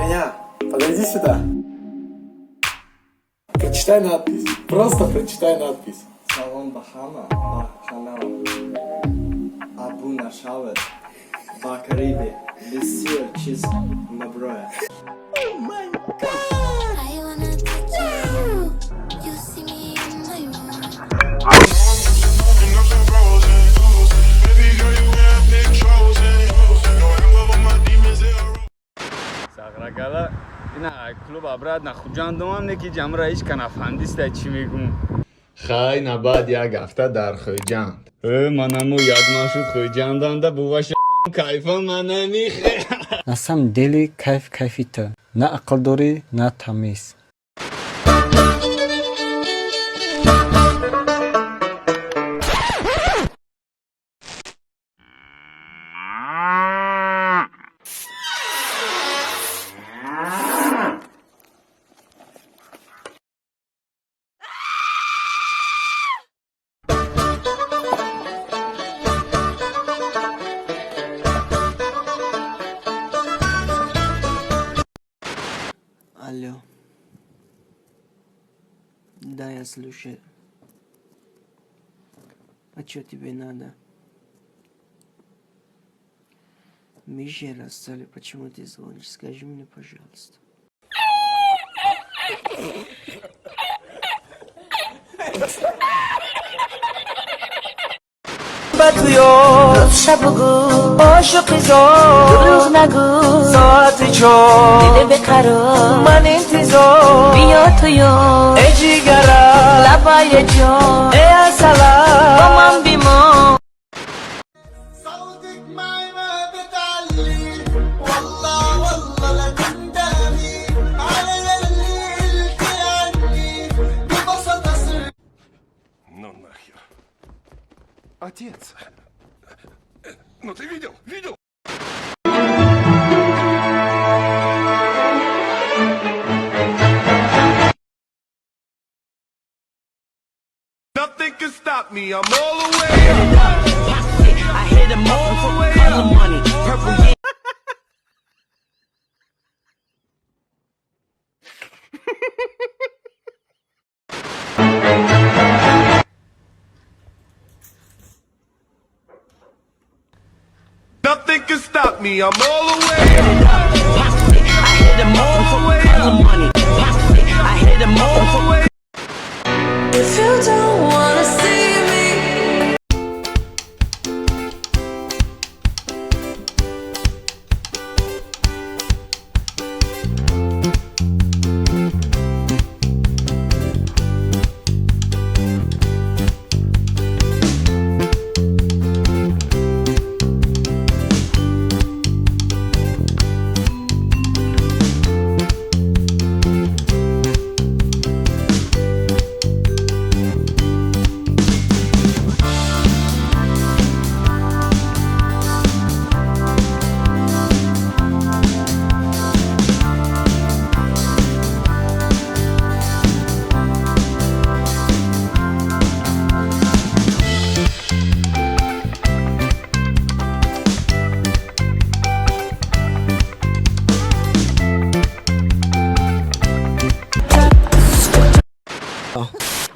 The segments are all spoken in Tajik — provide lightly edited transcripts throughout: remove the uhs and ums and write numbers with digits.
Аня, подойди сюда. Прочитай надпись. Просто прочитай надпись. Салом ба ҳама, ба канал обуна шавед, ба қарибе бисёр чиз маброяд. I wanna touch you. You see me in my room. Nothing frozen. Baby girl, you handpicked, chosen. No, I'm with my demons, they are. Сағрагала ина клуб обратно Хуҷандомам, не ки ҷамра ҳеч канафандиста, чӣ мегум. Хай, набаъд як ҳафта дар Хуҷанд. Э, манамо як моҳ шуд Хуҷанданда буваша, кайфа манамихе. На самом деле кайф кайфи ту. На ақл дорӣ, на тамиз. Алло. Да, я слушаю. А что тебе надо? Мы же расстали, почему ты звонишь? Скажи мне, пожалуйста. Шаб бугӯ, ошиқи зор, дурӯғ нагӯ, соати 4 диле беқарор, ман интизор, биё туё, эй ҷигара, лабае ҷон, эй асала, бо ман бимон. صوتك معي ما بتعلي، والله والله لا تندمي على يلي قلتي عني ببساطة سر. Ну нахер. Отец. Ну ты видел? Видел? Nothing can stop me. I'm all the way up. I hit 'em All the way up. Money, purple. Nothing can stop me. I'm all the way up. I hit 'em All the way up. Money. I hit 'em All the way. If you don't wanna see me.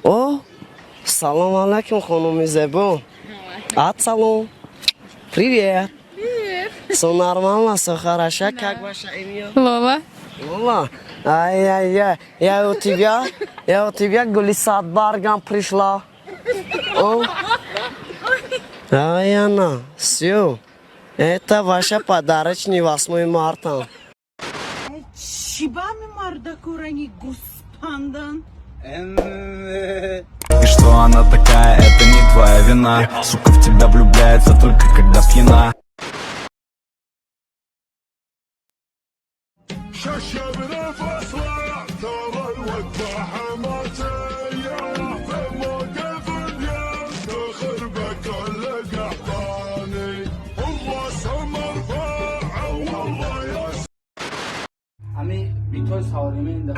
О, салом алейкум, хонуми зебо. Ат салом. Привет. Привет. Все нормально, все хорошо. Как ваше имя? Лола. Лола. Ай-яй-яй. Я у тебя гули садбаргам пришла. О. Ай, она, все. Это ваша подарочный 8 марта. Чӣ ба ми мардакорани гӯспандан? И что она такая, это не твоя вина. Сука в тебя влюбляется, только когда пьяна. شاشة بنفسها ترى الوقفة حماسية، في موقف يفتخر بكل قحطاني، الراس مرفوع والله يا ҳами битои современный да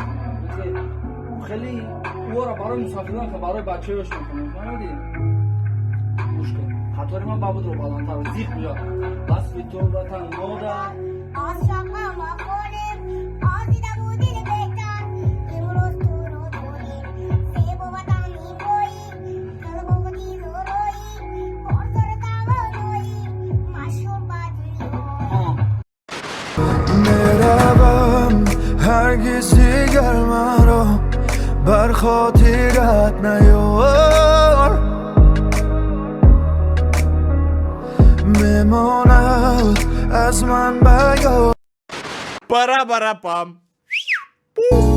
хеле ӯро барои мусофирон, барои бачаёш мекунем, фаҳмидӣ? Гӯш кун, қатори ман бабудро баландтар зиқ биё, васфи ту, ватан, модар. Ошақа махӯрем. Озидаву дил беҳтар имрӯз туро дорем зебо ватани моӣ қалбу дилороӣ бозор тавоноӣ машҳур ба дунёӣ. Меравам, ҳаргиз дигар маро бар хотират наёр. Мемонад аз ман ба ёд. Пара-бара-пам. Пу.